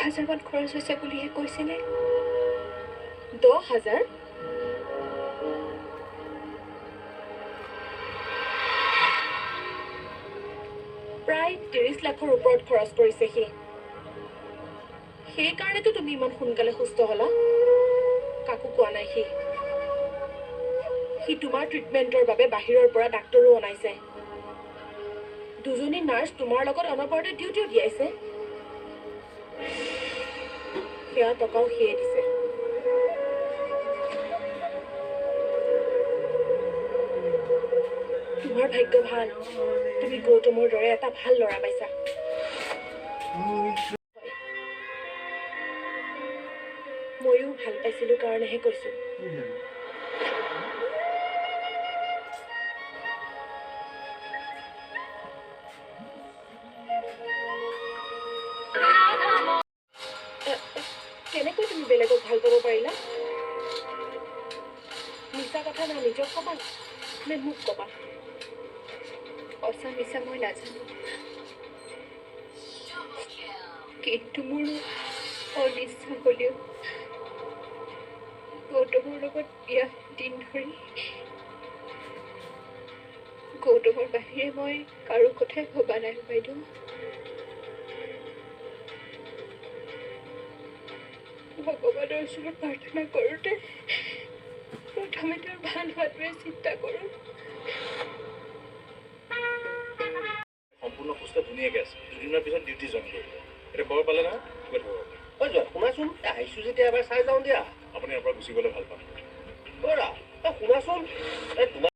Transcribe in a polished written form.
10,000মান খৰচ হৈছে বুলিহে কৈছিলে। 10,000? প্ৰায় 30 লাখৰ ওপৰত খৰচ কৰিছে সি। সেইকাৰণেতো তুমি ইমান সোনকালে সুস্থ হলা। কাকো কোৱা নাই সি। সি তোমাৰ ট্ৰিটমেণ্টৰ বাবে বাহিৰৰ পৰা ডাক্তৰো অনাইছে। দুজনী নাৰ্ছ তোমাৰ লগত অনবৰতে ডিউটিও দিয়াইছে। সেয়া টকাও সিয়ে দিছে। তোমাৰ ভাগ্য ভাল, তুমি গৌতমৰ দৰে এটা ভাল ল'ৰা পাইছা। ময়ো ভাল পাইছিলো কাৰণেহে কৈছো। কেনেকৈ তুমি বেলেগক ভাল পাব পাৰিলা? মিছা কথা না নিজক কবা নে মোক কবা? সঁচা মিছা মই নাজানো, কিন্তু মোৰ অনিচ্ছা হ'লেও গৌতমৰ লগত বিয়া দিন ধৰি গৌতমৰ বাহিৰে মই কাৰো কথাই ভবা নাই বাইদেউ। ভগৱানৰ ওচৰত প্ৰাৰ্থনা কৰোঁতে প্ৰথমে তেওঁৰ ভাল হোৱাটোৱে চিন্তা কৰোঁ। সম্পূৰ্ণ সুস্থ ধুনীয়াকৈ আছে। দুদিনৰ পিছত ডিউটি জইন কৰিব। এতিয়া খবৰ পালে নহয়, গৈ থাকক আপুনি। ঐ যোৱা, শুনাচোন, আহিছোঁ যেতিয়া এবাৰ চাই যাওঁ দিয়া। আপুনি ইয়াৰ পৰা গুচি গ'লে ভাল পাম। অ'ৰা, শুনাচোন, এই তোমাৰ